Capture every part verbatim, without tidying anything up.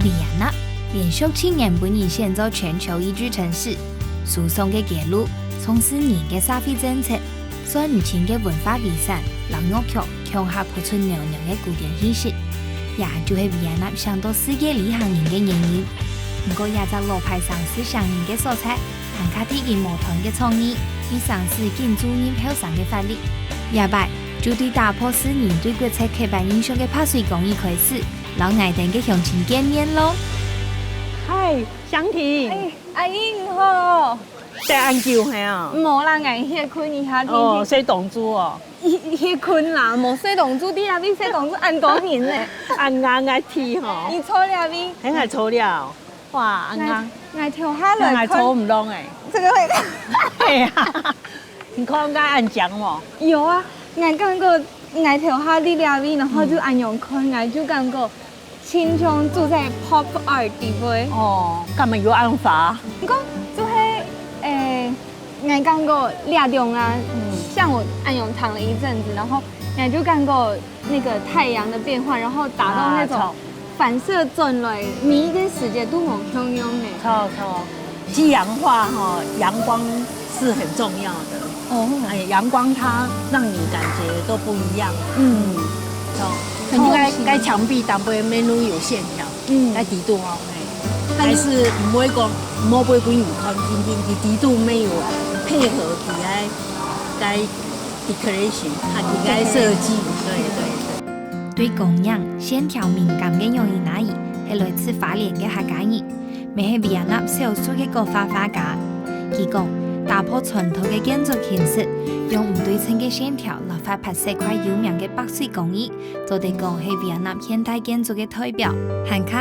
維也納連續七年分人選做全球宜居城市，疏鬆个街路，重視人个社會政策，算毋清个文化遺產，摎樂曲共下譜出濃濃个古典氣息。也就係維也納請到世界旅行人个原因。毋過，這隻老牌城市、城人个所在，還較得人無斷个創意，為城市緊注入後生个活力。這擺，就對打破世人對國際刻板印象个白水公園開始， 摎𠊎兜个鄉親見面囉。嗨，香婷。哎，阿姨你好。等恁久係啊？無啦，𠊎歇睏一下，哦，睡當晝哦。歇，歇睏啦，無睡當晝，你阿姨睡當晝恁多年咧。恁硬个天吼。你坐這位。很愛坐了。哇，恁硬。𠊎，𠊎頭下來看。𠊎坐毋落哎。這個會。係啊。你看𠊎恁靚無？有啊，𠊎感覺 𠊎頭下佇這位，然後就恁樣看，𠊎就感覺親像住在pop art裡背。哦，幹嘛有恁花？毋過就係，誒，𠊎感覺這種啊，像我恁樣躺了一陣子，然後𠊎就感覺那個太陽的變換，然後打到那種，啊，著。 反射轉來，每一個時節都無共樣呢。著，著。夕陽化吼，陽光是很重要的。哦。哎，陽光它讓你感覺都不一樣。嗯。著。很用心。該，該牆壁當中面有線條，嗯。該底肚哦，嘿。它就還是毋會講，毋會分人看，定定，佢底肚沒有配合佢該，該 decoration，它應該設計，對，對，對。對光影、線條敏感个楊怡娜姨，係來自花蓮个客家人，乜係維也納少數个國畫畫家。佢講，打破傳統个建築形式，用毋對稱个線條來發白色塊有名个白水公園，做得講係維也納現代建築个代表。還較，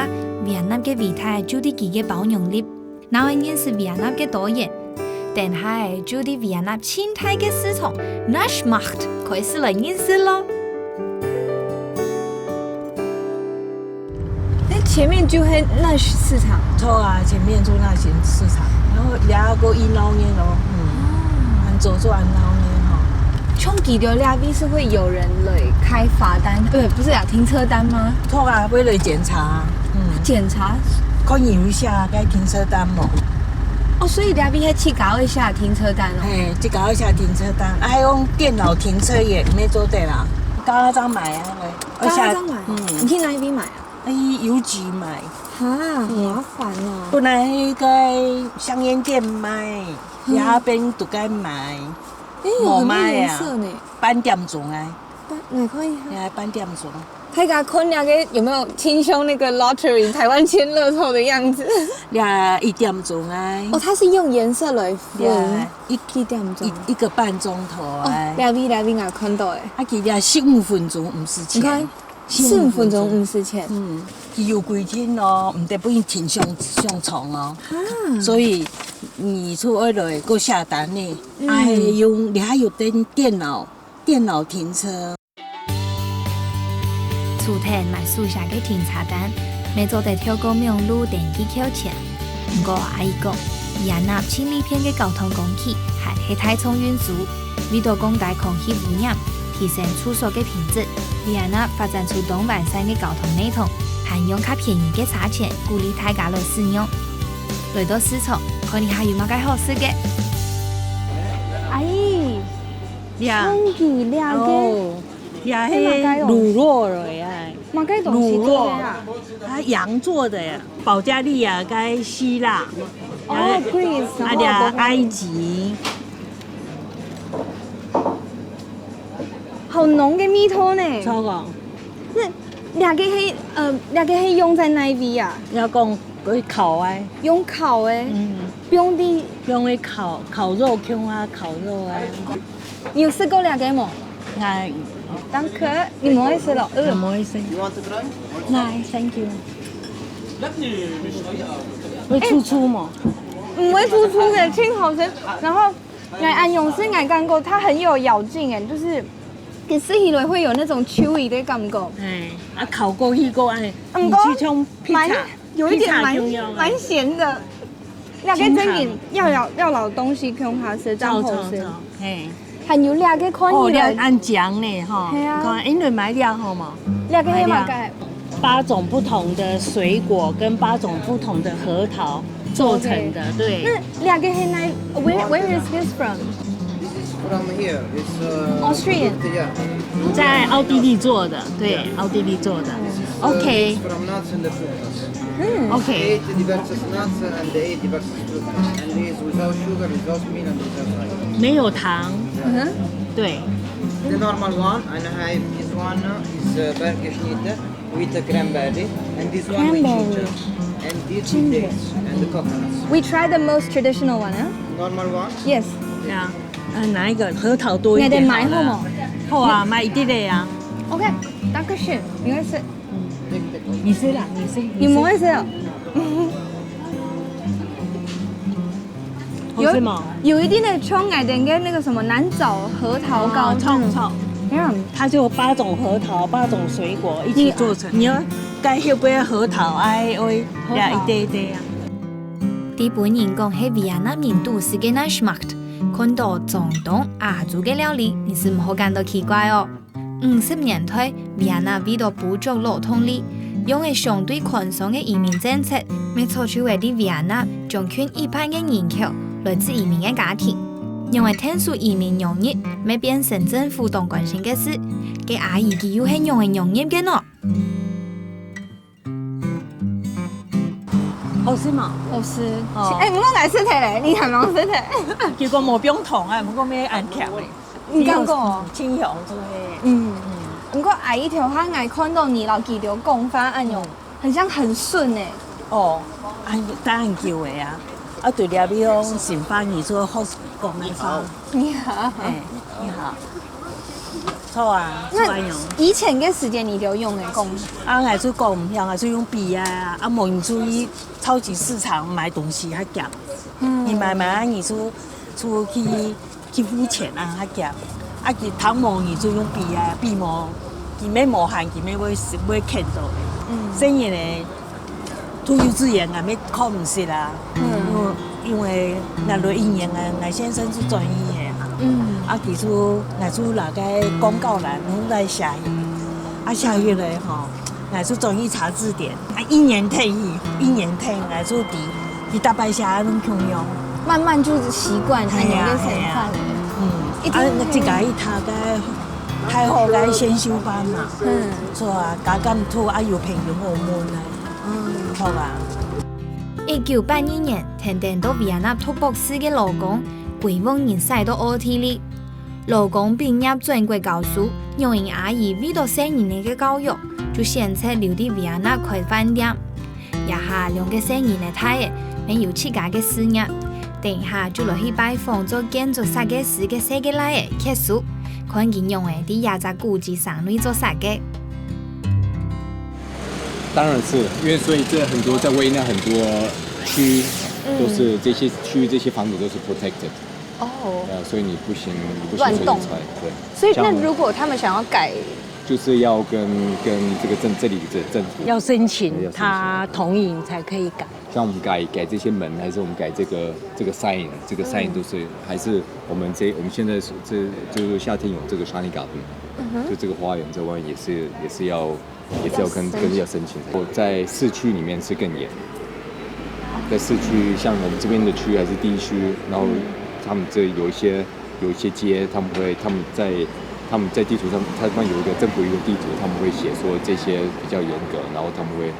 維也納个偉大就在佢个包容力。 哪位認識維也納个多元？等下仔就在維也納盡大个市場Naschmarkt開始來認識囉。那前面就係Nasch市場。著啊，前面就Nasch市場，然後這個一鬧熱囉，嗯，恁早就恁鬧熱吼。像佢兜這位是會有人來開罰單，不，不是啊，停車單嗎？著啊，會來檢查，嗯。檢查？ 看有寫該停車單無？哦，所以這位係自家會寫停車單哦。嘿，自家會寫停車單，啊，用電腦停車也毋係做得啦。加拿大買啊，加拿大買？嗯。你去哪一位買啊？哎，郵局買。哈，好麻煩哦。本來該香菸店賣，嗯。這邊都該買，哎，有很多顏色呢。無賣啊。半點鐘啊。 半，你看一下。你還半點鐘。大家看那個有沒有親像那個lottery，台灣簽樂透的樣子？呀，一點鐘啊。哦，它是用顏色來分。呀，一，一點鐘。一，一個半鐘頭啊。哦，這位，這位，𠊎看到誒。啊，佢這十五分鐘五十錢。你看，十五分鐘五十錢。嗯，佢有規定哦，毋得分人停上，上床哦。啊。所以你出外來，過下單呢，嗯。還用，你還有電，電腦，電腦停車。 除忒買手寫个停車單，乜做得透過網路登記扣錢。毋過阿姨講，維也納盡利便个交通工具還係大眾運輸，為著降低空氣污染，提升住所个品質，維也納發展出當完善个交通系統，還用較便宜个車錢鼓勵大家來使用。來到市場，看一下有麼个好食个。阿姨，呀。香雞了个。哦。 也係滷肉了呀。麼个東西做个啊？滷肉，它羊做的呀，保加利亞跟希腊，哦，Greece，啊，然後埃及。好濃个味道呢。超好。那這個係，呃，這個係用在哪位啊？要講會烤哎。用烤的？嗯。不用的。用來烤，烤肉，用啊，烤肉啊。 你有食過這個無？𠊎，當可，你毋會食咯？呃。𠊎毋會食。來，thank you。會臭臭無？毋會臭臭个，盡好食。然後，𠊎恁樣食，𠊎感覺它很有咬勁誒，就是，佢食起來會有那種chewy的感覺。哎，啊，烤過去過哎，毋過，你去像pizza，蠻，有一點蠻，pizza共樣啊。蠻鹹的。 那個真緊要摎，摎摎東西共下食，正好食。著，著，著，嘿。還有這個看起來，哦，這恁靚呢，吼。係啊。你看，因為買這好無？這個係麼个？八种不同的水果跟八种不同的核桃做成的，对。那两个很难，where where is this from? This is from here. It's uh, Austrian. Yeah. 在奥地利做的，对，奥地利做的。OK。From nuts and the fruit. 嗯，OK。Eight diverse nuts and eight diverse fruit. And it's without sugar, without milk, and without oil. 没有糖。嗯哼。对。The normal one, and I have this one is uh, Bergschnitte with the cranberry, and this one with ginger, and this with dates and the coconuts. We try the most traditional one, huh? Normal one. Yes. 对啊，嗯，哪一个核桃多一点好了？你的买好吗？好啊，买一滴的啊。OK，danke schön，你会吃？你吃啦，你吃，你吃。你们会吃哦？好吃吗？有一点点像我们的那个什么南枣核桃糕，啊，冲冲。嗯，它就有八种核桃、八种水果一起做成。你要该后背核桃，哎，哎，核桃。一对一对啊。日本人讲係維也納人都市个Naschmacht，看到正宗亞洲个料理，你是毋好感到奇怪哦。 五十年代，維也納為到補足勞動力，用个相對寬鬆个移民政策，乜採取為在維也納將近一半个人口來自移民个家庭。因為𢯭手移民融入，乜變成政府當關心个事。該阿姨佢又係仰仔融入个呢？好食無？好食。哦。哎，毋過𠊎食忒咧，你還無食忒？結果無放糖啊，毋過乜恁甜咧。你敢講哦？清香，對。嗯。毋過阿姨頭下𠊎看到你摎佢兜講話恁樣，很像很順欸。哦，哎，當然久个啊。啊，對了，比如講，新番你做好講个話。你好。哎，你好。 好啊，那以前个時間你就用个講？啊，𠊎就講毋曉，𠊎就用筆啊，啊，無你就去超級市場買東西較遽。嗯。你買買啊，你就，就去，去付錢啊，較遽。啊，佢讀無你就用筆啊，筆無，佢乜無閒，佢乜會，會看到个。嗯。細人呢， 讀幼稚園啊，乜看毋識啊。嗯。因為，因為𠊎來一年啊，𠊎先生就轉醫个啊。嗯。啊，其實𠊎就拿該廣告欄攏來寫去，啊，寫去咧吼，𠊎就轉去查字典，啊，一年聽去，一年聽，𠊎就知，佢逐擺寫攏共樣。慢慢就習慣，哎呀，恁樣个生活。哎呀。嗯。一定啊，會。自家去讀該太后該先修班嘛。嗯。著啊，加減讀啊，有朋友好問啊。 嗯，好啊。一九八二年，跈等到維也納讀博士个老公，歸屋人徙到奧地利。老公畢業轉國教書，若英阿姨為到細人仔个教育，就選擇留在維也納開飯店。這下兩個細人仔大了，乜有自家个事業，等一下就來去拜訪做建築設計師个細个倈仔，傑叔，看佢仰仔在這隻古蹟城內做設計。 當然是，因為所以這很多在維也納很多區都是這些區域這些房子都是protected。哦。呃，所以你不行，你不行亂動。隨便拆，對。所以那如果他們想要改，就是要跟，跟這個政，這裡的政府要申請，要申請。他同意你才可以改。像我們改，改這些門，還是我們改這個，這個sign，這個sign都是，還是我們這，我們現在是，這，就是夏天有這個Schneegarten，就這個花園在外面也是，也是要 也是要跟，跟要申請。在市區裡面是更嚴，在市區，像我們這邊的區還是地區，然後他們這有一些，有一些街，他們會，他們在，他們在地圖上，他們有一個政府一個地圖，他們會寫說這些比較嚴格，然後他們會，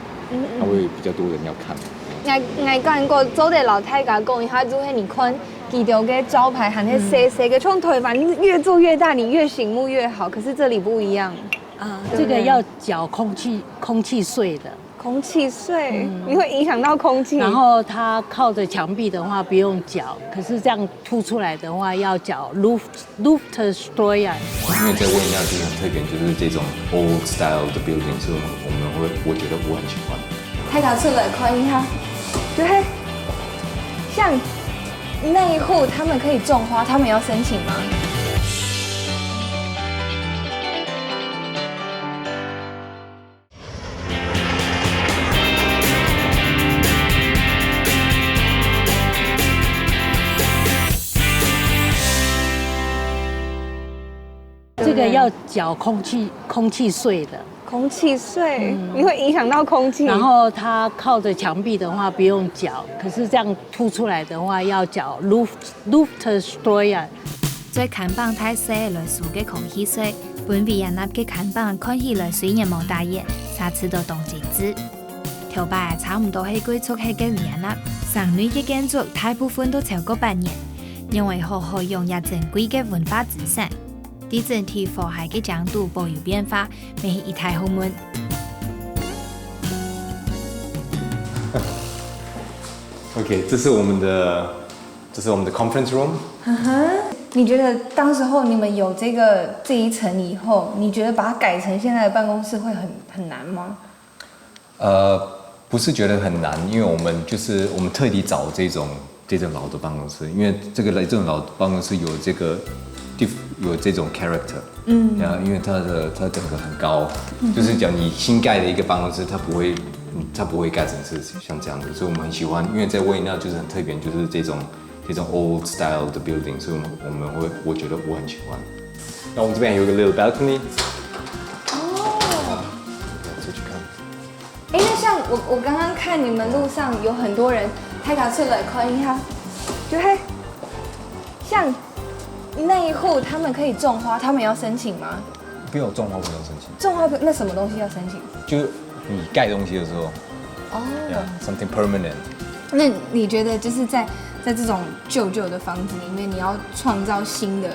他會比較多人要看。𠊎，𠊎感覺做得摎大家講一下，就係你看佢兜个招牌還係細細个，像台灣越做越大，你越醒目越好，可是這裡不一樣。 啊，對不對？這個要繳空氣，空氣稅的。空氣稅？嗯。你會影響到空氣？然後它靠著牆壁的話不用繳，可是這樣凸出來的話要繳Luft，Luftsteuer。因為在維也納就是很特別，就是這種old style的building，所以我們會，我覺得我很喜歡。 大家出來看一下，對，像那一戶他們可以種花，他們要申請嗎？這個要繳空氣，空氣稅的。空气税，你会影响到空气。然后它靠着墙壁的话不用缴，可是这样凸出来的话要缴 Luft Luftsteuer。在看板大細來收个空气稅，分維也納个看板看起來雖然無打眼，煞試著當精緻。頭擺差毋多係貴族客个維也納，城內个建築大部分都超過百年，仰會好好用這珍貴个文化資產。在整體和諧个城肚保有變化，乜係一大學問。 OK，这是我们的，这是我们的 conference room。你觉得当时候你们有这个这一层以后，你觉得把它改成现在的办公室会很很难吗？呃，不是觉得很难，因为我们就是我们特地找这种这种老的办公室，因为这个这种老办公室有这个地有这种 character，嗯，然后因为它的它整个很高，就是讲你新盖的一个办公室，它不会嗯它不会盖成是像这样子，所以我们很喜欢，因为在维也纳就是很特别，就是这种这种 old style 的 building，所以我们我们会我觉得我很喜欢。那我们这边还有一个 little balcony，哦，出去看。哎，那像我我刚刚看你们路上有很多人开卡车来看一下，就嘿，像那一户他们可以种花，他们要申请吗？不用种花不用申请。种花不那什么东西要申请？就你盖东西的时候，哦，something permanent。那你觉得就是在在这种旧旧的房子里面，你要创造新的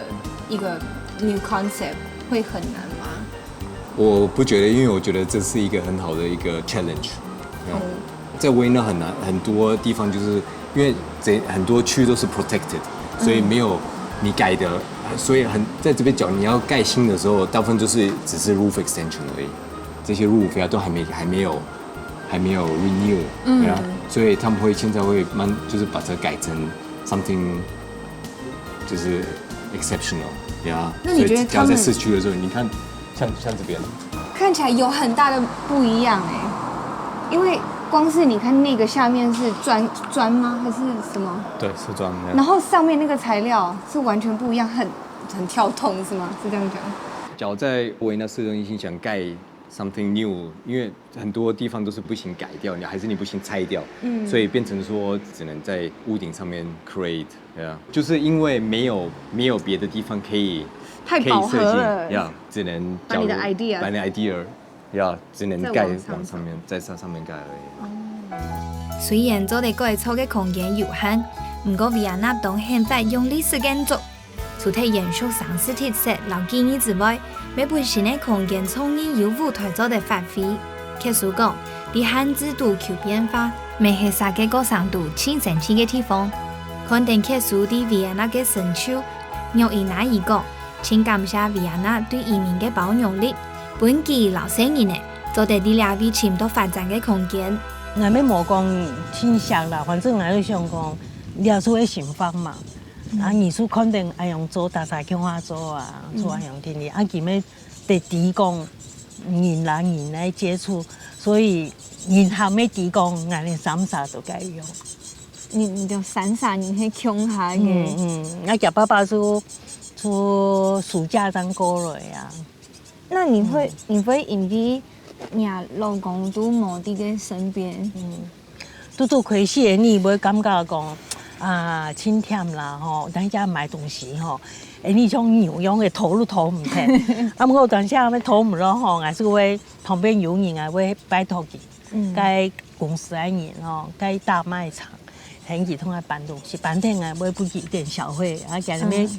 一个 new concept 会很难吗？我不觉得，因为我觉得这是一个很好的一个 challenge。在维也纳很难，很多地方就是因为这很多区都是 protected，所以没有你盖的，所以很在这边讲你要盖新的时候，大部分就是只是 roof extension 而已。这些 roof 呀都还没还没有还没有 renew，嗯，所以他们会现在会慢就是把它改成 something 就是 exceptional，yeah。那你觉得他们在市区的时候，你看像像这边，看起来有很大的不一样哎，因为光是你看那个下面是砖砖吗？还是什么？对，是砖。然后上面那个材料是完全不一样，很很跳动是吗？是这样讲？脚在维也纳市中心想盖 something new，因为很多地方都是不行改掉，你还是你不行拆掉，嗯，所以变成说只能在屋顶上面 create，对啊，就是因为没有没有别的地方可以太饱和了，呀，只能把你的 idea 把你的 idea，呀，只能盖往上面，在上上面盖而已。虽然做得改造个空间有限，毋过维也纳當興發用历史建築。 除忒延續城市特色摎記憶之外，乜分新个空間創意有舞台做得發揮。確實講，在限制肚求變化，乜係設計過程肚盡生趣个地方。看等確實在維也納个成就，玉英阿姨講，盡感謝維也納對移民个包容力，分佢摎細人仔做得在這位尋到發展个空間。𠊎乜無講盡惜啦，反正𠊎就想講，這就係生活嘛。 啊，藝術看等恁樣做，大家共下做啊，做恁樣定定。啊，佢乜得知講人摎人來接觸，所以人還乜知講，𠊎等三儕都該樣。你你就三儕人係共下个。嗯嗯，啊，佢爸爸就就暑假正過來啊。那你會你會因為你老公都無在个身邊，拄拄開始个你會感覺講啊，盡忝啦吼，但係買東西吼，誒，你像牛樣个拖都拖毋忒。啊，毋過有當時啊，拖毋落吼，還是會旁邊有人啊，會拜託佢，該公司个人吼，該大賣場，喊佢同𠊎搬東西，搬忒啊，會分佢一點小費，啊，今日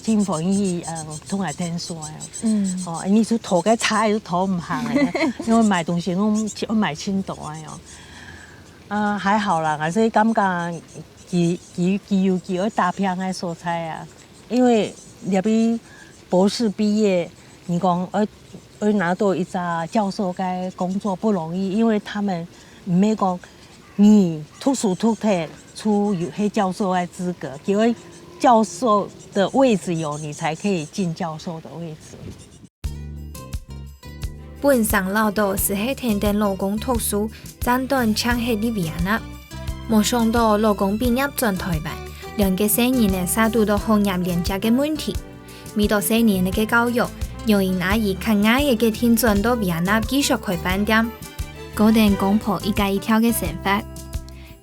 盡歡喜，嗯，同𠊎添數啊。嗯，哦，你就拖个差就拖毋行个，因為買東西攏愛買盡多啊喲。 啊，還好啦，還是感覺佢佢佢有佢愛打拚个所在啊。因為這位博士畢業，你講愛愛拿到一隻教授个工作不容易，因為他們毋係講你讀書讀忒就有係教授个資格，因為教授的位置有，你才可以進教授的位置。 本成恅著斯係跈等老公讀書，暫短淨歇在維也納。無想著老公畢業轉臺灣，兩個細人仔煞堵著學業連接个問題。為著細人仔个教育，楊英阿姨較𠊎个決定轉到維也納繼續開飯店，過等公婆一家一條个生活。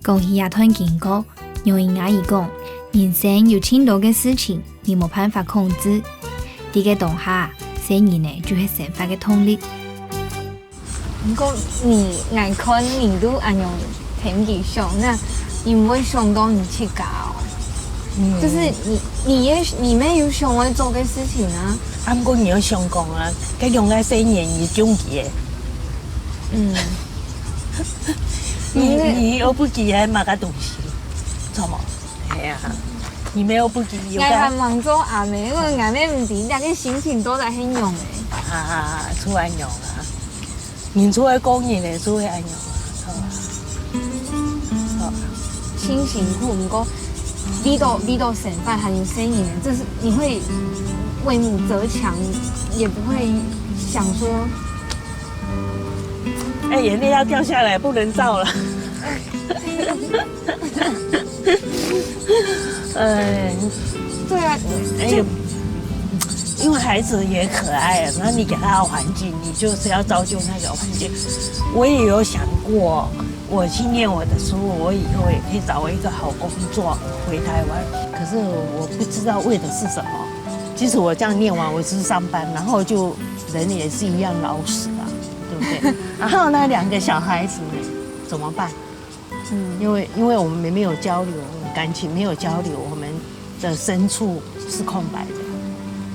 講起這段經過，楊英阿姨講，人生有盡多个事情，你無辦法控制。在該當下，細人仔就係生活个動力。 毋過你，𠊎看你都恁樣聽佢想，該你毋會想到你自家哦？嗯。就是你，你也，你乜有想愛做个事情啊？啊，毋過你有想講啊，該兩個細人你中意个。嗯。你，你，你又毋知係麼个東西，著無？係啊，你乜又毋知有个。𠊎還吂做阿姆，因為𠊎乜毋知這個心情到底係仰仔。啊，出來仰啊。 人就會講人个，就會恁樣啊，著啊，著啊。盡辛苦，毋過為著，為著生活還有細人，這是你會為母則強，也不會想說，哎，眼淚要掉下來，不能照了。 哎，對啊，哎，因為孩子也可愛，那你給他的環境，你就是要造就那個環境。我也有想過，我去念我的書，我以後也可以找一個好工作回台灣。可是我不知道為的是什麼。即使我這樣念完，我只是上班，然後就人也是一樣老死啊，對不對？然後那兩個小孩子呢，怎麼辦？ 嗯，因為，因為我們沒有交流，感情沒有交流，我們的深處是空白的。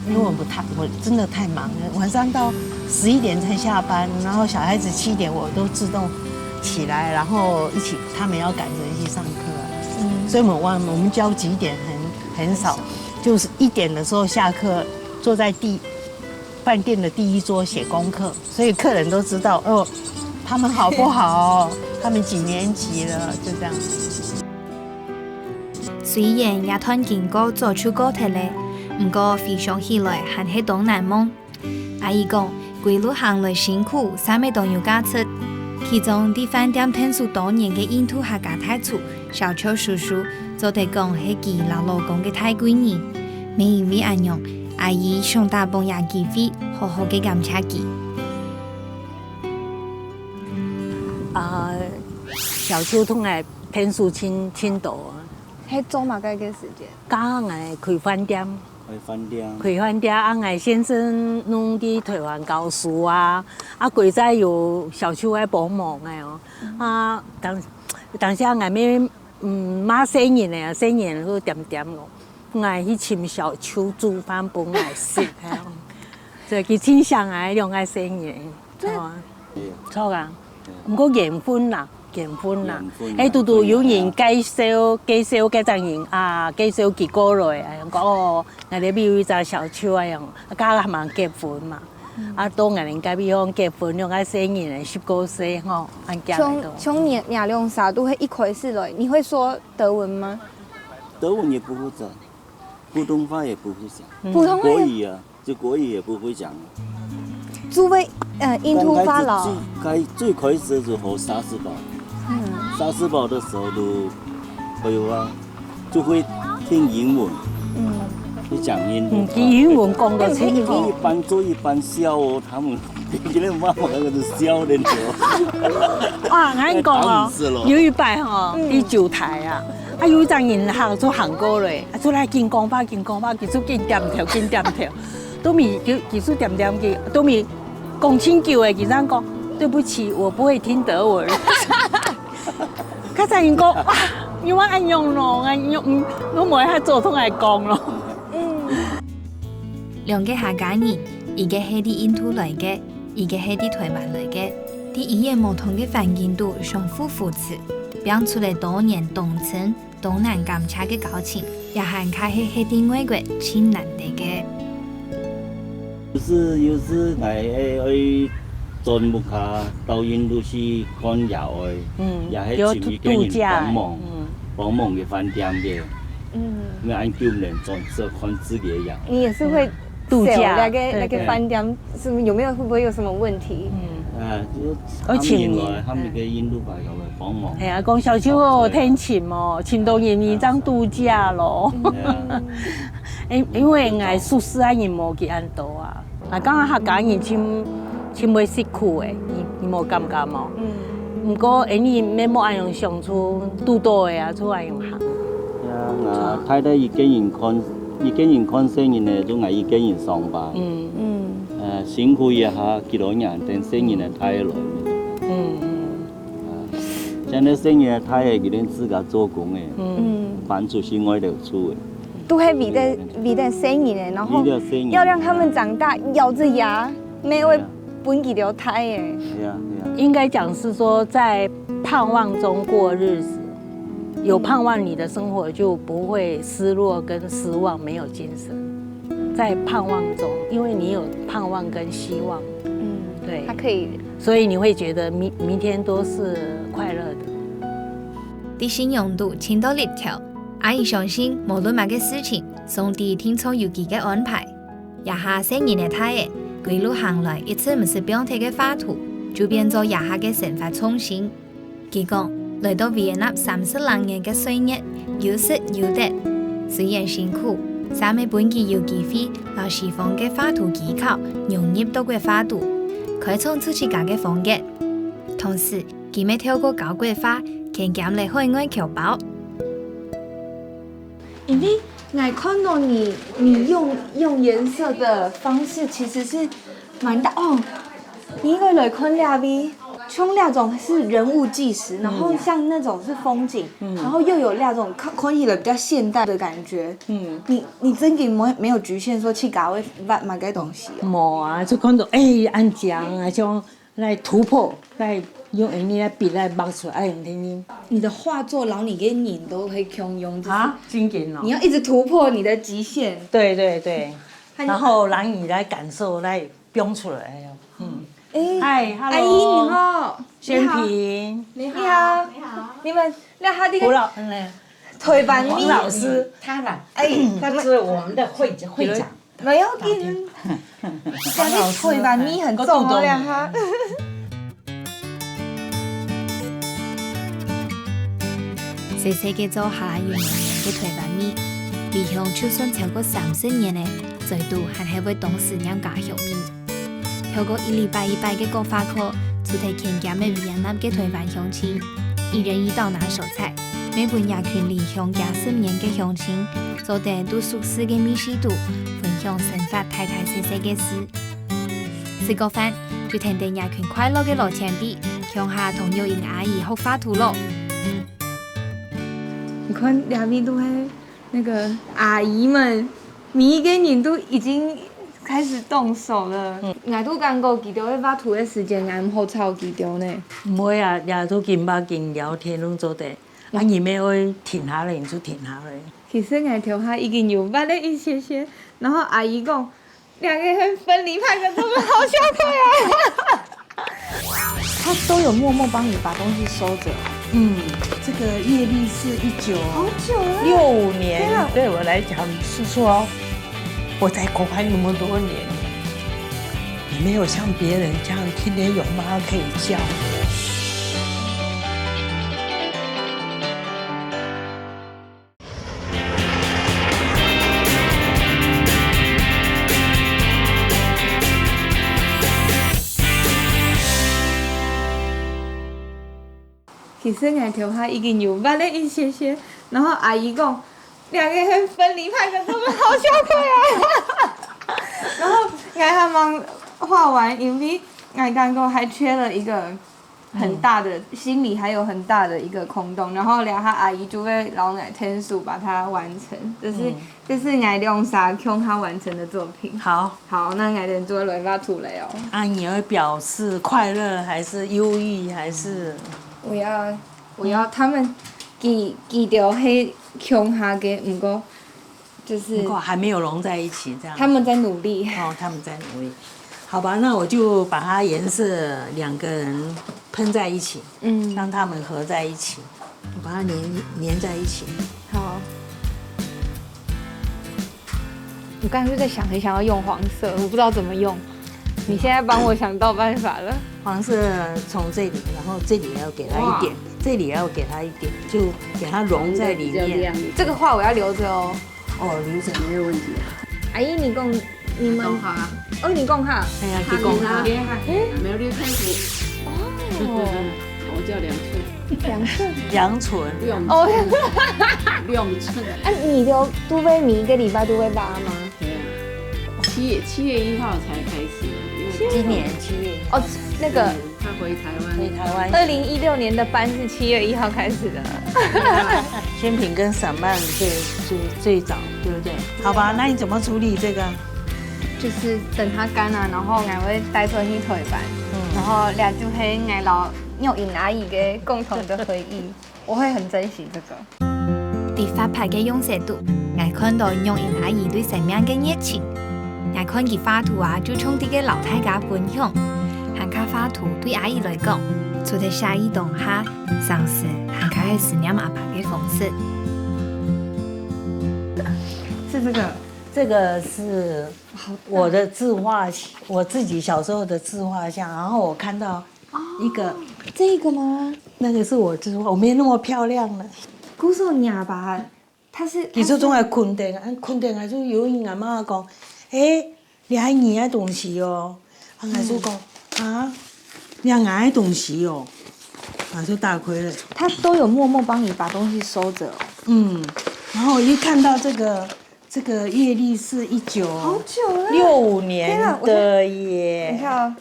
因為我不太，我真的太忙了，晚上到十一點才下班，然後小孩子七點我都自動起來，然後一起，他們要趕著一起上課啊。嗯。所以我們晚，我們交集點很，很少，就是一點的時候下課，坐在第，飯店的第一桌寫功課。 所以客人都知道，哦，他們好不好，他們幾年級了，就這樣子。雖然這段經過早就過忒了，毋過回想起來還係當難忘。阿姨講，歸路行來辛苦，啥物都有價值。其中，在飯店𢯭手多年个印度客家大廚 小邱叔叔做得講係佢摎老公个大貴人，乜因為恁樣，阿姨想打幫這機會，好好个感謝佢。啊，小邱同𠊎𢯭手盡，盡多啊。係做麼个个時間？教𠊎開飯店。開飯店。開飯店，啊，𠊎先生攏在台灣教書啊，啊，歸在有小邱个幫忙个哦。啊，當，當時𠊎乜 嗯，罵細人仔啊，細人仔就恬恬咯。𠊎去尋小邱煮飯分𠊎食，係哦。所以佢盡惜𠊎兩個細人仔，著啊。著啊。毋過緣分啦，緣分啦。緣分啦，係堵堵有人介紹，介紹該隻人啊，介紹佢過來，啊，講哦，𠊎兜有一隻小邱啊，樣，啊，佢還吂結婚嘛。 啊，到𠊎兜該位項結婚，兩個細人仔十過歲吼，恁遽來到。像，像你，你兩儕都係一開始來，你會說德文嗎？德文也不會講，普通話也不會講。嗯。普通話也，國語啊，就國語也不會講。就會，呃，印度話咯。剛開始最，開，最開始的時候沙士堡，嗯。沙士堡的時候都，哎呦啊， 就會聽英文，嗯。會講英文。嗯，佢英文講得清楚。一般做一般笑哦，他們，佢兜媽媽那個是笑的哦。哇，𠊎講哦，打死了。有一擺吼，嗯。在酒台啊，啊，有一隻人行就行過來，啊，就來緊講話，緊講話，佢就緊點頭，緊點頭。都未，佢，佢就點點佢，都未講清楚誒，佢正講，對不起，我不會聽德文。 較早人講，哇，你會恁樣咯，恁樣，嗯，都無愛做同𠊎講咯。嗯。兩個客家人，一個係在印度來个，一個係在台灣來个，在語言無通个環境肚相互扶持，拚出了多年當深、當難感謝个交情，這還較係，係在外國盡難得个。 有時，有時𠊎會，會轉屋下到印度去看爺哀，嗯，也係尋一個人幫忙，有度假，嗯。幫忙个飯店个。嗯。因為恁久毋能轉去看自己个爺哀。你也是會，嗯，度假，想那個，對，那個飯店是不是有沒有，會不會有什麼問題？嗯。啊，就他們原來，而且你，他們个印度朋友來幫忙。哎呀，講小舅哦，好，對啊。天晴哦，請到印尼當度假咯。對啊。因，因為𠊎熟識个人無幾恁多啊。啊，講客家人真，真會食苦誒，你，你無感覺無？嗯。毋過，誒，你乜無恁樣想出，堵到誒啊，出恁樣行。呀，𠊎太太一個人看，一個人看細人呢，就𠊎一個人上班。嗯。嗯。呃，辛苦一下，幾多年，等細人呢大了。嗯，嗯。啊，現在細人呢大了，佢等自家做工誒。嗯。搬出去外頭住誒。都係為了，為了細人誒，然後為了細人，要讓他們長大，咬著牙， 乜會分佢了大誒。對啊，對啊。應該講是說，在盼望中過日子，有盼望，你的生活就不會失落跟失望，沒有精神。在盼望中，因為你有盼望跟希望，嗯，對，他可以，所以你會覺得明，明天都是快樂的。在信仰肚尋到力量，阿姨相信，無論麼个事情，上帝定著有佢个安排。 這下細人仔大了，歸路行來一直毋識放忒个畫圖，就變做這下个生活重心。佢講，來到維也納三十零年个歲月，有食有得，雖然辛苦，嗄乜分佢有機會摎西方个畫圖技巧融入到个畫肚，開創出自家个風格。同時，佢乜透過教國畫，牽兼了海外僑胞。因為 𠊎看到你，你用，用顏色的方式其實是蠻大哦。你應該來看這位，像那種是人物紀實，然後像那種是風景，然後又有那種看，看起來比較現代的感覺。嗯。你，你真的沒，沒有局限說去搞會畫麼个東西哦？無啊，就看到，哎，恁靚啊，像 來突破，來用人家的筆來畫出來，哎，你聽聽。你的畫作，然後你跟人都會共用，就是啊，真緊哦。你要一直突破你的極限。對對對，還有然後讓你來感受，來蹦出來哦。嗯，哎，嗨，阿姨，hello，你好。宣平，你好，你好。你們，那他這個胡老，嗯，台灣味，王老師，他啦，哎，他是我們的會，會長。 無要緊，但是台灣味很重哦，兩下。細細个做下有濃濃个台灣味，離鄉就算超過三十年了，嘴肚還係會當思念家鄉味。透過一禮拜一擺个國畫課，除忒牽兼个維也納个台灣鄉親，一人一道拿手菜， 乜分這群離鄉幾十年个鄉親，做得在熟事个味緒肚，分享生活大大細細个事。食過飯，就跈等這群快樂个老前輩，共下同玉英阿姨學畫圖囉。你看，這位都係那個阿姨們，每一個人都已經開始動手了。嗯。𠊎都感覺佢兜在畫圖个時間，𠊎毋好吵佢兜呢。毋會啊，也都緊巴緊聊天攏做得。 啊，你乜愛停下來，你就停下來。其實𠊎頭下已經有畫了一些些，然後阿姨講，兩個人分離派的，真的好笑快啊！他都有默默幫你把東西收着。嗯，這個業力是一九，好久了。六五年，天啊。對我來講是說，我在國外那麼多年，也沒有像別人這樣天天有媽可以叫。 其實𠊎頭下已經有畫了一些些，然後阿姨講，兩個人分離派的，真的好笑快啊！然後𠊎還吂畫完，因為𠊎感覺還缺了一個 很大的，心裡還有很大的一個空洞，然後這下阿姨就會摎𠊎𢯭手把它完成，這是，嗯。這是𠊎兩儕共下完成的作品。好。好，那𠊎等就來畫圖了哦。啊，你要表示快樂還是憂鬱還是？我要，我要他們，佢，佢兜係共下个，毋過 就是，不過還沒有融在一起，這樣。他們在努力。哦，他們在努力。好吧，那我就把它顏色兩個人噴在一起，嗯。讓它們合在一起，我把它黏，黏在一起。好。我剛才就在想，很想要用黃色，我不知道怎麼用。你現在幫我想到辦法了。黃色從這裡，然後這裡要給它一點，哇。這裡要給它一點，就給它融在裡面。這個畫我要留著哦。 哦，留著沒有問題啊。阿姨，你講，你們，好啊。哦，你講哈，哎呀，佢講哈，沒有，你看過，哦，我叫兩寸，兩寸，兩寸，兩哦，兩寸。啊，你就都會每一個禮拜都會畫嗎？對啊，七月七月一號才開始，因為今年七月哦，那個他回台灣，回台湾，二零一六年的班是七月一號開始的，先品跟散漫最最最早，對不對？好吧，那你怎么处理这个？就是等它乾了，然後我會帶出去台灣，然後這就係我摎玉英阿姨个共同的回憶，我會很珍惜這個。在發白个用色肚，𠊎看到玉英阿姨對生命个熱情。𠊎看佢畫圖啊，就像在个摎大家分享。還較畫圖對阿姨來講，除了寫意當下，常時還較係思念阿爸个方式。是這個，这个是好大我的自画，我自己小时候的自画像，然后我看到一个，這個嗎？那个是我自画，我没那么漂亮了。古早阿爸，他是其实总爱困等啊，困等啊，就有人阿妈讲，哎，你还你的东西哦，啊，还是讲啊，你还我的东西哦，啊，就大亏了。他都有默默幫你把東西收着哦。嗯，然后我一看到这个这个月历是一九好久了六五年天啊我的耶等一。下哦，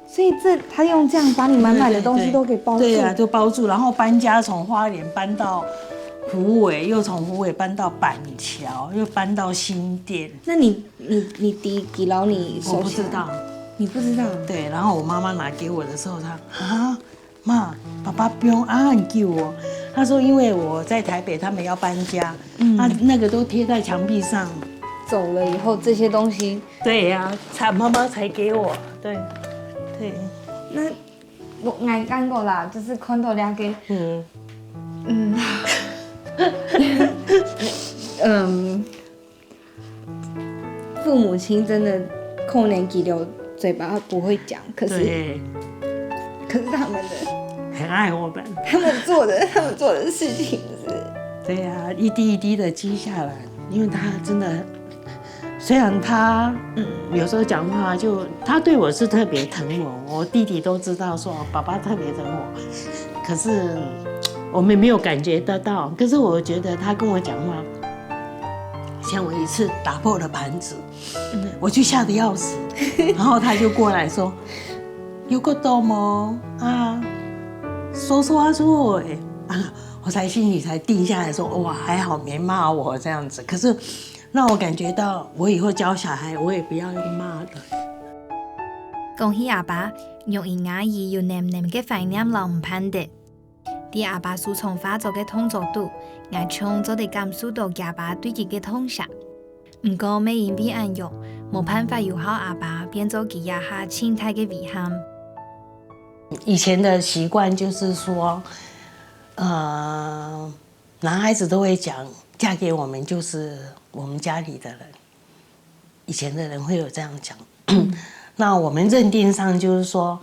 所以這他用這樣把你滿滿的東西都給包住。对呀、就包住，然后搬家从花莲搬到虎尾，又从虎尾搬到板桥，又搬到新店。那你你你弟弟摎你收起來？我不知道。你不知道？对，然后我妈妈拿给我的时候，她啊，妈，爸爸不用恁久哦。她说因为我在台北，他们要搬家，嗯，那那个都贴在墙壁上。走了以後，這些東西对呀、才妈妈才给我。对，对，那我𠊎感覺啦，就是看到這個，嗯，嗯，嗯，父母親真的可能佢兜嘴巴不會講，可是对，可是他們的很爱我们。他們做的他們做的事情是，对呀、一滴一滴的积下来，因为他真的，虽然他嗯有时候讲话就他对我是特别疼我，我弟弟都知道说爸爸特别疼我，可是我们没有感觉得到。可是我觉得他跟我讲话，像我一次打破了盘子，我就吓得要死，然后他就过来说：“有够多吗？啊，说说啊说哎啊。”我才心里才定下来说：“哇，还好没骂我这样子。”可是让我感觉到，我以后教小孩，我也不要用骂的。講起阿爸，玉英阿姨有淰淰个懷念摎毋盼得。在阿爸收藏畫作个動作肚，𠊎像做得感受到厥爸對佢个痛惜。毋過，乜因為恁樣，無辦法有孝阿爸，變做佢這下盡大个遺憾。以前的习惯就是说，呃，男孩子都会讲，嫁给我们就是我们家里的人。以前的人会有这样讲。那我们认定上就是说，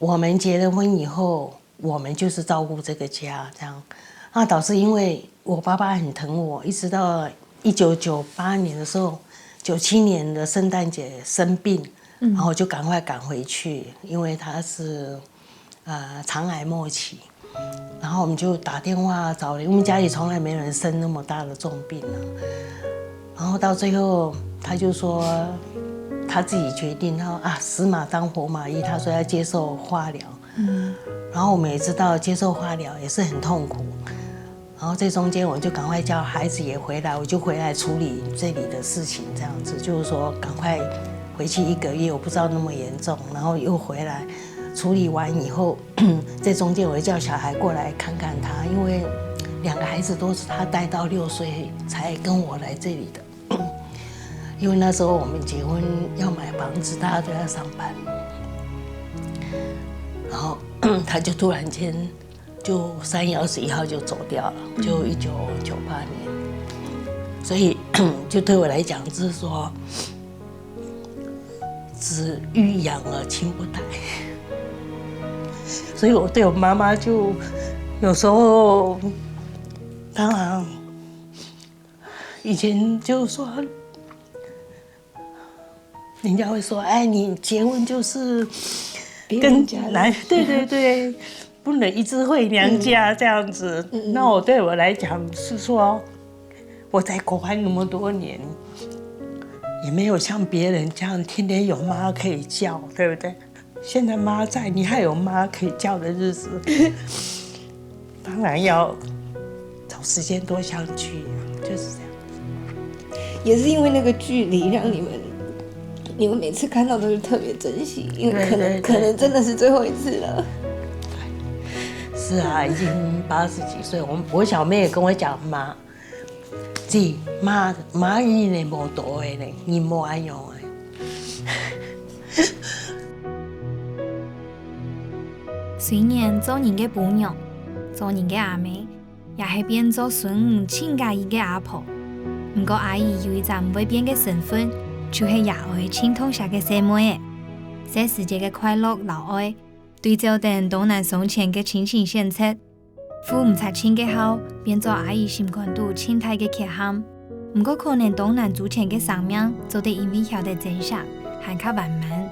我们结了婚以后，我们就是照顾这个家这样。那导致因为我爸爸很疼我，一直到一九九八年的时候，九七年的圣诞节生病，然后就赶快赶回去，因为他是呃肠癌末期。然后我们就打电话找人，因为家里从来没有人生那么大的重病啊。然后到最后，他就说他自己决定，他说啊，死马当活马医，他说要接受化疗。嗯，然后我们也知道接受化疗也是很痛苦。然后这中间我就赶快叫孩子也回来，我就回来处理这里的事情，这样子就是说赶快回去一个月，我不知道那么严重，然后又回来处理完以后，这中间我就叫小孩过来看看他，因为两个孩子都是他带到六岁才跟我来这里的。因为那时候我们结婚要买房子，大家都要上班，然后他就突然间就三月二十一号就走掉了，就一九九八年。所以就对我来讲，就是说子欲养而亲不待。所以我对我妈妈就有时候，当然以前就说人家会说，哎，你结婚就是跟男，对对对，不能一直回娘家这样子。那我对我来讲是说，我在国外那么多年，也没有像别人这样天天有妈可以叫，对不对？现在妈在，你还有妈可以叫的日子，当然要找时间多相聚啊，就是这样。也是因为那个距离，让你们你们每次看到都是特别珍惜，因为可能可能真的是最后一次了。是啊，已经八十几岁，我我小妹也跟我讲，妈，姐，妈妈已经无多的呢，你莫安样啊。虽然做人个餔娘，做人个阿姆，也係變做孫女親家己个阿婆，毋過阿姨有一隻毋會變个身份，就係爺哀盡痛惜个細妹仔。細時節个快樂摎愛，對照等東南生前个親情選擇， 付毋出盡个孝，變做阿姨心肝肚盡大个缺陷。毋過可能東南祖先个生命做得因為曉得珍惜，還較圓滿。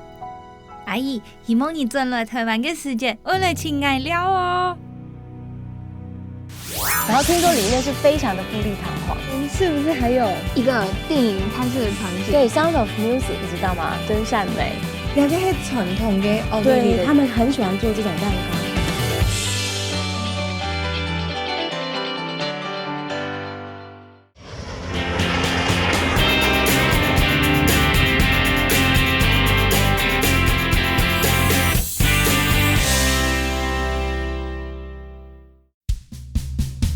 阿姨，希望你轉來台灣个時節，愛來請𠊎尞哦。然后听说里面是非常的富丽堂皇，是不是还有一个电影拍摄的场景？对，Sound of Music，你知道吗？真善美。那个是传统的哦，对他们很喜欢做这种蛋糕。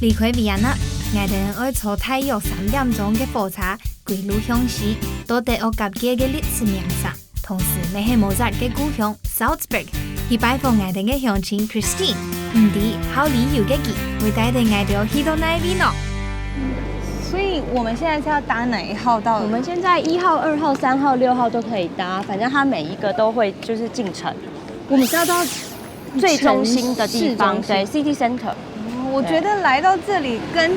離開維也納，𠊎兜愛坐大約三點鐘个火車，歸路向西，到德國隔壁个歷史名城，同時乜係Mozart个故鄉Salzburg，去拜訪𠊎兜个鄉親Christine。毋知好旅遊个佢會帶等𠊎兜去到哪位呢？所以我们现在是要搭哪一号到？我们现在一号、二号、三号、六号都可以搭，反正它每一个都会就是进城。我们是要到最中心的地方，对，city center。我觉得来到这里跟，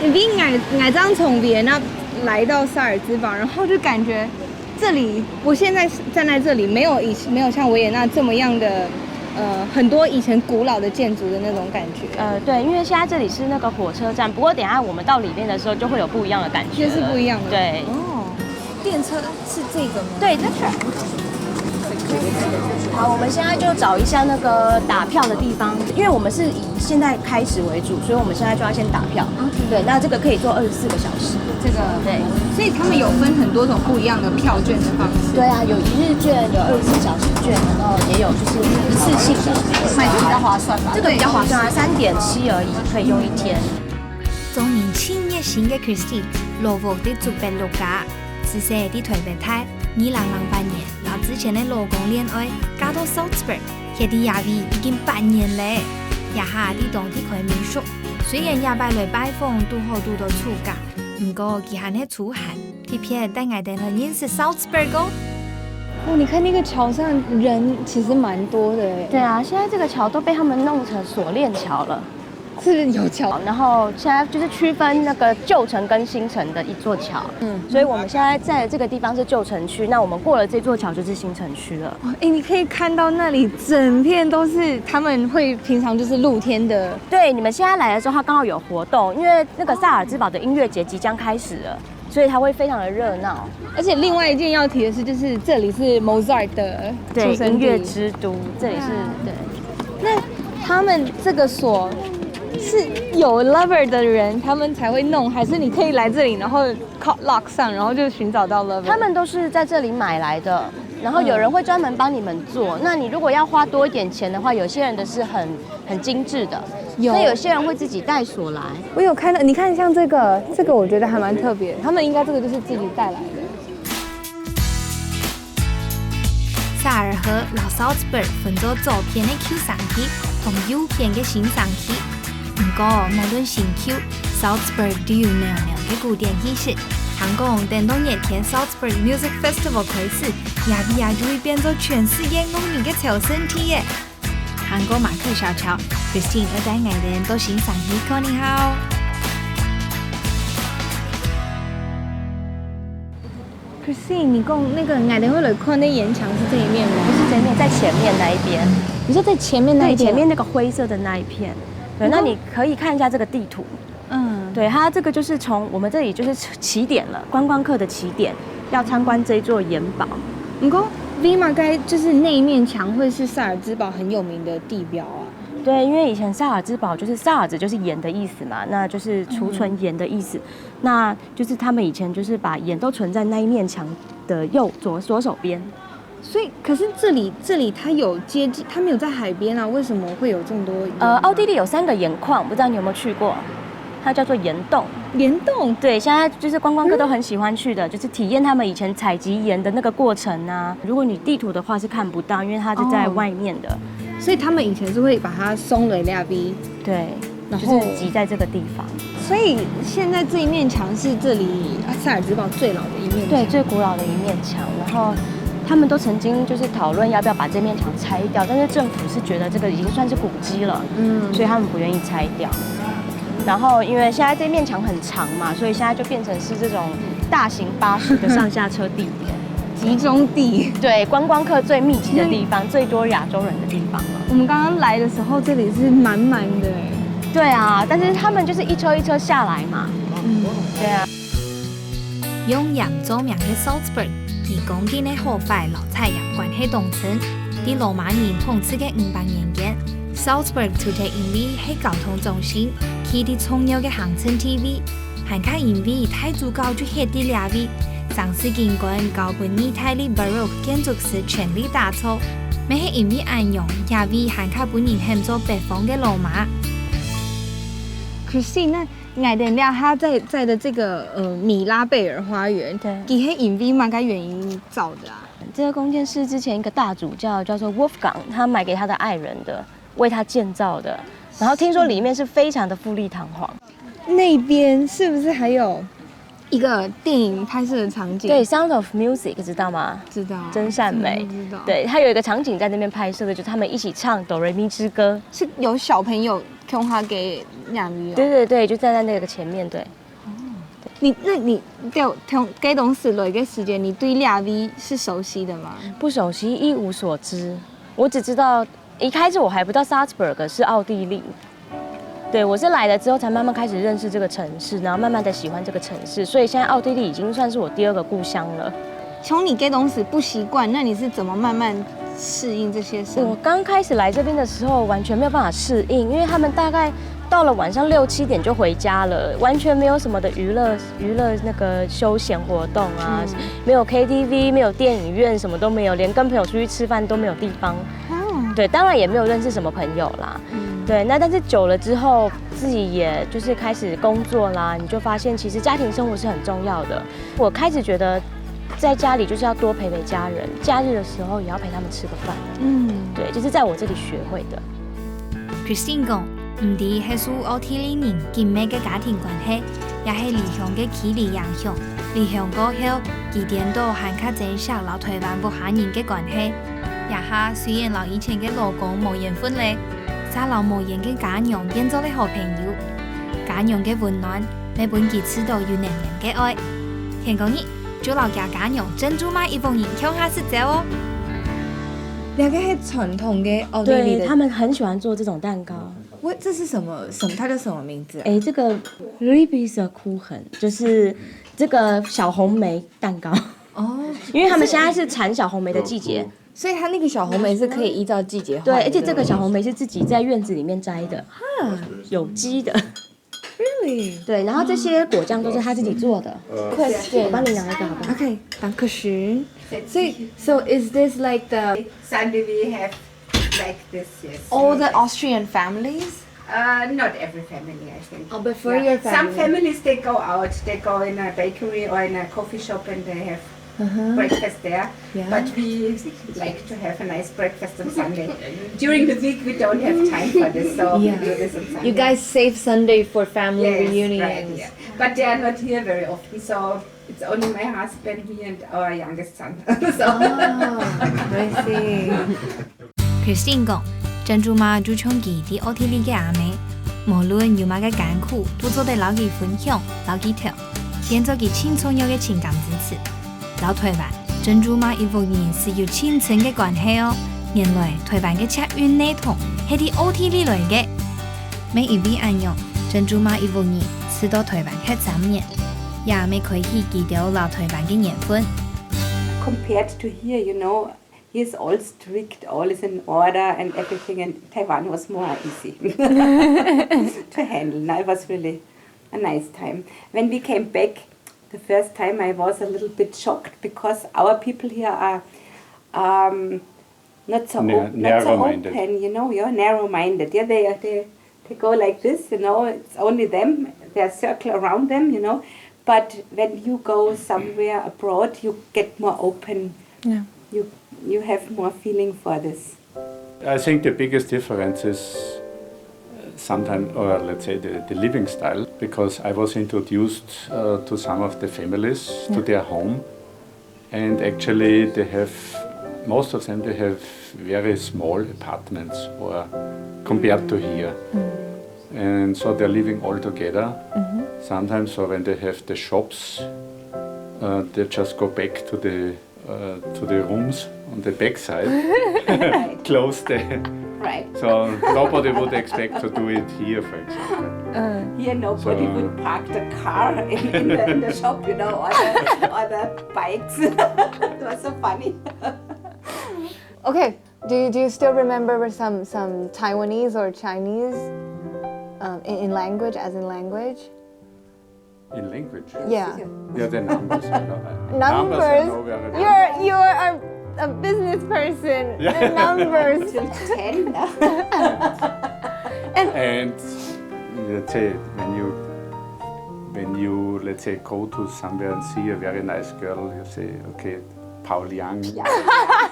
因为我我刚从维也纳来到萨尔茨堡，然后就感觉这里，我现在站在这里没有以没有像维也纳这么样的，呃，很多以前古老的建筑的那种感觉。呃，对，因为现在这里是那个火车站，不过等一下我们到里面的时候就会有不一样的感觉，就是不一样的。对，哦，电车。是这个吗？对，这个。好，我们现在就找一下那个打票的地方，因为我们是以现在开始为主，所以我们现在就要先打票。对，那这个可以坐二十四个小时。这个对，所以他们有分很多种不一样的票券的方式。对啊，有一日券，有二十四小时券，然后也有就是一次性的，买就比较划算吧。这个比较划算啊，三点七而已，可以用一天。中年青年新个 Christine，老屋的祖辈老家。 自細在台北大，二零零八年摎之前个老公戀愛，嫁到Salzburg，歇在這位已經八年了。這下在當地開民宿，雖然這擺來拜訪堵好堵著暑假，毋過佢還係出汗，特別帶𠊎兜來認識Salzburg哦。哦，你看那个桥上人其实蛮多的哎。對啊，現在這個橋都被他們弄成鎖鏈橋了。 是不是有橋？然後現在就是區分那個舊城跟新城的一座橋，嗯，所以我們現在在這個地方是舊城區，那我們過了這座橋就是新城區了。哎，你可以看到那裡整片都是他们会平常就是露天的。對，你們現在來的時候，它剛好有活動，因為那個薩爾茨堡的音樂節即將開始了。 所以它會非常的熱鬧。而且另外一件要提的是，就是這裡是Mozart的對，音樂之都，這裡是對。那他們這個鎖是有lover的人他們才會弄，還是你可以來這裡，然後 lock 上，然後就尋找到lover？他們都是在這裡買來的，然後有人會專門幫你們做。那你如果要花多一點錢的話，有些人的是很很精緻的，有所以有些人會自己帶鎖來。我有看到，你看像這個，這個我覺得還蠻特別，他們應該這個就是自己帶來的。薩爾河摎Salzburg分做左片个舊城區同右片个新城區。毋過，無論新舊，Salzburg都有濃濃个古典氣息。聽講，等到熱天Salzburg Music Festival開始，這位也就會變做全世界樂迷个朝聖地耶！ 還過馬克小喬，Christine愛帶𠊎兜到新城去看一下哦。可是你讲那个，俺等会来看那岩墙是这一面吗？不是这一面，在前面那一边。你说在前面那一对，片？前面那个灰色的那一片。对，那你可以看一下这个地图。嗯，对，它这个就是从我们这里就是起点了，观光客的起点，要参观这一座岩堡。你讲为嘛该就是那一面墙会是萨尔兹堡很有名的地标啊？对，因为以前萨尔兹堡就是萨尔兹就是岩的意思嘛，那就是储存岩的意思。那就是他们以前就是把岩都存在那一面墙的右左左手边。所以，可是这里这里它有接近，它没有在海边啊，为什么会有这么多岩啊？呃，奥地利有三个岩矿，不知道你有没有去过？它叫做岩洞。岩洞？对，现在就是观光客都很喜欢去的，就是体验他们以前采集岩的那个过程啊。如果你地图的话是看不到，因为它是在外面的。所以他们以前是会把它松了两边。对，然后就是挤在这个地方。所以现在这一面墙是这里啊，塞尔茨堡最老的一面墙。对，最古老的一面墙。然后他们都曾经就是讨论要不要把这面墙拆掉，但是政府是觉得这个已经算是古迹了，嗯，所以他们不愿意拆掉。然后因为现在这面墙很长嘛，所以现在就变成是这种大型巴士的上下车地点。集中地。对，观光客最密集的地方，最多亚洲人的地方了。我们刚刚来的时候，这里是满满的欸。对啊，但是他们就是一车一车下来嘛。嗯，对啊。用鹽做名个 Salzburg，佢講緊个河快摎採鹽關係當深。在羅馬人統治个五百年間，Salzburg除忒因為係交通中心，佢在重要个行政地位， 還較因為大主教就歇在這位，城市景觀交分義大利Baroque建築師全力打造。乜係因為恁樣，這位還較分人喊做北方个羅馬。Christine，那𠊎等這下在在的這個呃米拉貝爾花園，對，佢係因為麼个原因造的啊？這個宮殿是之前一個大主教叫做 Wolfgang，他買給他的愛人的，為他建造的。然後聽說裡面是非常的富麗堂皇。那邊是不是還有一個電影拍攝的場景？對，Sound of Music，知道嗎？知道，真善美。知道，知道。對，它有一個場景在那邊拍攝的，就是他們一起唱哆瑞咪之歌。是有小朋友共下个演员哦？對對對，就站在那個前面，對。你那你就從該當時來个時間，你對這位是熟悉的嗎？不熟悉，一無所知。我只知道一開始我還不知道 Salzburg 是奧地利。對，我是來了之後才慢慢開始認識這個城市，然後慢慢的喜歡這個城市，所以現在奧地利已經算是我第二個故鄉了。從你該當時不習慣，那你是怎麼慢慢適應這些生活？我剛開始來這邊的時候完全沒有辦法適應，因為他們大概到了晚上六七點就回家了，完全沒有什麼的娛樂娛樂那個休閒活動啊，嗯，沒有K T V，沒有電影院，什麼都沒有，連跟朋友出去吃飯都沒有地方。啊，對，當然也沒有認識什麼朋友啦。嗯，對，那但是久了之後，自己也就是開始工作啦，你就發現其實家庭生活是很重要的。我開始覺得在家裡就是要多陪陪家人，假日的時候也要陪他們吃個飯。嗯，對，就是在我這裡學會的。Christine 講，毋知係受奧地利人緊密个家庭關係，也係離鄉个距離影響，離鄉過後，佢顛倒還較珍惜摎臺灣屋下人个關係。這下雖然摎以前个老公無緣分咧，嗄摎無緣个家娘變做了好朋友。家娘个溫暖，乜分佢試著有能量个愛。天光日，就摎厥家娘珍珠媽一幫人共下食朝哦。這個係傳統个奧地利的。對，他們很喜歡做這種蛋糕。喂，這是什麼？什麼？它叫什麼名字啊？哎，這個 Lebkuchen，就是這個小紅莓蛋糕。哦，因為他們現在是產小紅莓的季節。所以它那個小紅莓是可以依照季節換的。對，而且這個小紅莓是自己在院子裡面摘的，哈，有機的。Really？對，然後這些果醬都是他自己做的。我幫你拿一個好不好？OK，danke schön。所以，so is this like the Sunday we have like this, yes. All the Austrian families? Uh, not every family, I think. Oh, but for your family. Some families, they go out, they go in a bakery or in a coffee shop and they have breakfast there. Yeah. But we like to have a nice breakfast on Sunday. During the week, we don't have time for this, so we do this on Sunday. You guys save Sunday for family reunions. Yes, right, yeah. But they are not here very often, so it's only my husband, me, and our youngest son. So. Oh, I see. Christine 講，珍珠媽就像佢在奧地利个阿姆，無論有麼个艱苦，都做得摎佢分享，摎佢討，變做佢盡重要个情感支持。摎臺灣，珍珠媽一屋人係有盡親个關係哦。原來臺灣个捷運系統係對奧地利來个。乜因為恁樣，珍珠媽一屋人住到臺灣歇三年，也乜開始佢兜摎臺灣个緣分。 Compared to here, you know, here's all strict, all is in order and everything, and Taiwan was more easy to handle. Now it was really a nice time. When we came back the first time, I was a little bit shocked because our people here are um, not so Nar- op- not so narrow-minded. Open, you know, you're narrow-minded. Yeah, they they they go like this, you know. It's only them. They circle around them, you know. But when you go somewhere abroad, you get more open. Yeah. You you have more feeling for this. I think the biggest difference is sometimes, or let's say the, the living style, because I was introduced uh, to some of the families to their home, and actually they have, most of them, they have very small apartments or compared to here. And so they're living all together. Sometimes, so when they have the shops, uh, they just go back to the uh, to the rooms on the back side, close the. Right. So nobody would expect to do it here, for example. Here, nobody So- would park the car in, in, the, in the shop, you know, or the, or the bikes. It was so funny. Okay, do you, do you still remember some, some Taiwanese or Chinese um, in, in language, as in language? In language. Yeah. Yeah, the numbers. I know. Numbers. I know very well. You're, you're a, a business person. Yeah. The numbers. Till ten. And let's say when you when you, let's say, go to somewhere and see a very nice girl, you say, okay, 漂亮. Yeah,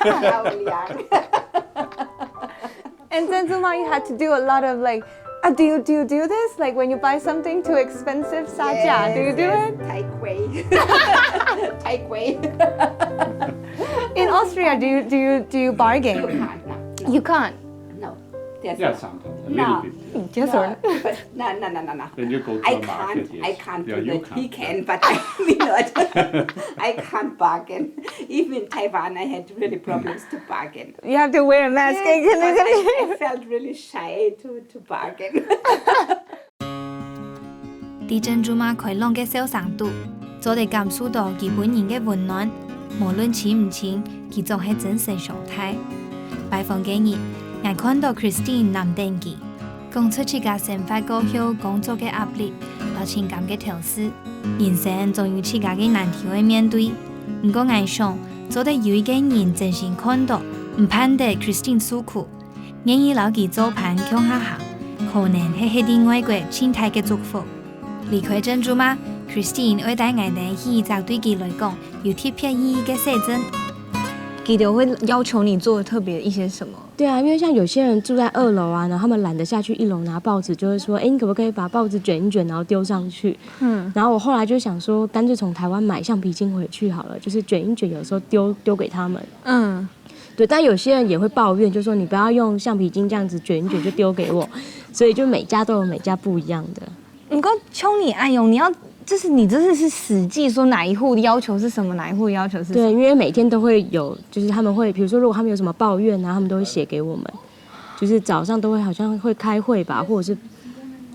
yeah, yeah. And then somehow you had to do a lot of like, uh, do you do you do this? Like when you buy something too expensive, 杀价, do you do it? 太贵，太贵。 In Austria, do you do you do you bargain? You can't, no, no, You can't. no. There's Yeah, no- sometimes a No. little bit. Yeah. Yes, No, or but no, no, no, no, no. When you go to I a market, can't, yes. I can't Yeah, do you that. He can't. Can, but I mean not. I can't bargain. Even in Taiwan, I had really problems to bargain. You have to wear a mask. Yes, but I, I felt really shy to, to bargain. 在珍珠媽開朗个笑聲肚，做得感受到佢本人个溫暖，無論親毋親，佢總係真誠相待。拜訪該日，𠊎看到Christine攬等佢，講出自家生活過後工作个壓力，摎情感个調適。人生總有自家个難題愛面對，毋過𠊎想，做得有一個人真心看到，毋盼得Christine受苦， 願意摎佢做伴共下行，可能係係在外國盡大个祝福。離開珍珠媽，Christine愛帶𠊎等去一隻對佢來講有特別意義个小鎮。佢兜會要求你做特別一些什麼？对啊，因为像有些人住在二楼啊，然后他们懒得下去一楼拿报纸，就会说：“哎，你可不可以把报纸卷一卷，然后丢上去？”嗯，然后我后来就想说，干脆从台湾买橡皮筋回去好了，就是卷一卷，有时候丢丢给他们。嗯，对，但有些人也会抱怨，就说你不要用橡皮筋这样子卷一卷就丢给我，所以就每家都有每家不一样的。不过像你恁樣，你要就是你真的是实际说哪一户要求是什么，哪一户要求是什么。对，因为每天都会有，就是他们会，比如说如果他们有什么抱怨啊，他们都会写给我们，就是早上都会好像会开会吧，或者是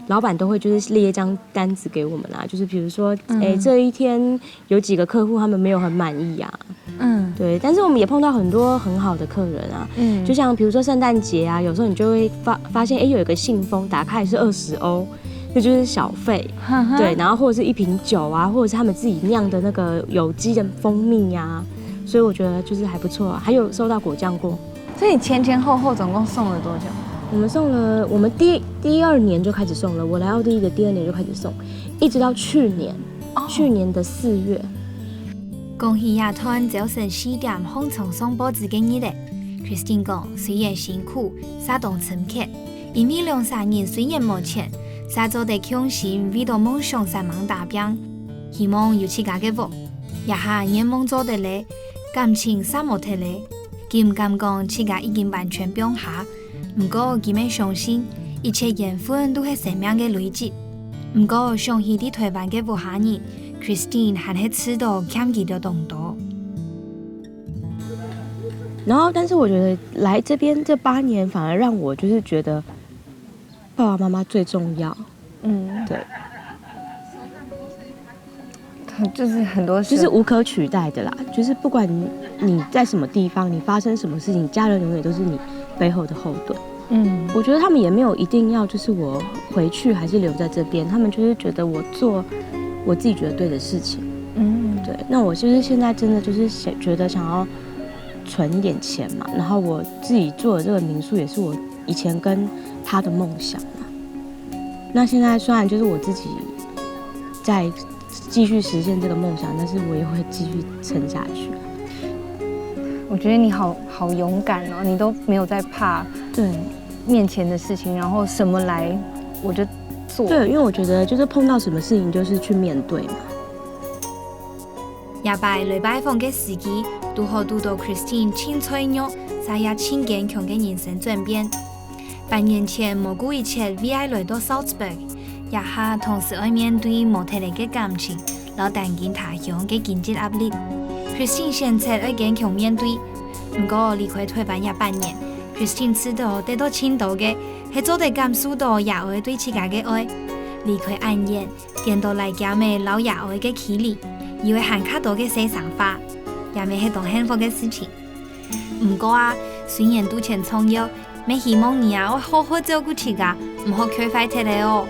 老板都会就是列一张单子给我们啊，就是比如说，哎、这一天有几个客户他们没有很满意啊，嗯对，但是我们也碰到很多很好的客人啊，嗯，就像比如说圣诞节啊，有时候你就会发发现，哎，有一个信封打开是二十欧，那就是小费，哈哈对，然后或者是一瓶酒啊，或者是他们自己酿的那个有机的蜂蜜啊，所以我觉得就是还不错啊，还有收到果酱过。所以你前前后后总共送了多久？我们送了，我们第第二年就开始送了，我来奥地利的第二年就开始送，一直到去年，去年的四月。講起這段朝晨四點䟘床送報紙个日仔，Christine講，雖然辛苦，煞當親切，因為兩儕人雖然無錢，煞做得共心為著夢想煞猛打拚。希望有自家个屋，這下願望做得了，感情煞無忒了，佢毋敢講自家已經完全放下， 毋過佢乜相信，一切緣分都係生命个累積。毋過想起在臺灣个屋下人，Christine還係試著欠佢兜當多。然后，但是我觉得来这边这八年，反而让我就是觉得爸爸妈妈最重要。嗯，对，就是很多事，就是无可取代的啦。就是不管你你在什么地方，你发生什么事情，家人永远都是你背后的后盾。嗯我觉得他们也没有一定要就是我回去还是留在这边，他们就是觉得我做我自己觉得对的事情。嗯对，那我就是现在真的就是想觉得想要存一点钱嘛，然后我自己做的这个民宿也是我以前跟他的梦想嘛。那现在虽然就是我自己在继续实现这个梦想，但是我也会继续撑下去。我觉得你好好勇敢哦，你都没有在怕对，面前的事情，然后什么来我就做。对，因为我觉得就是碰到什么事情就是去面对嘛。這擺來拜訪个時機，拄好堵到Christine盡脆弱，卻也盡堅強个人生轉變。八年前無顧一切為愛來到Salzburg，這下同時愛面對無忒个感情，摎單親他鄉个經濟壓力。Christine選擇愛堅強面對。毋過離開台灣這八年，Christine試著得到盡多个，係做得感受到爺哀對自家个愛。離開恁遠，見到倈仔姆摎爺哀个距離，有會還較多个細聲話，也乜係當幸福个事情。毋過啊，雖然肚前重要，乜希望你啊愛好好照顧自家，毋好忒壞忒个哦。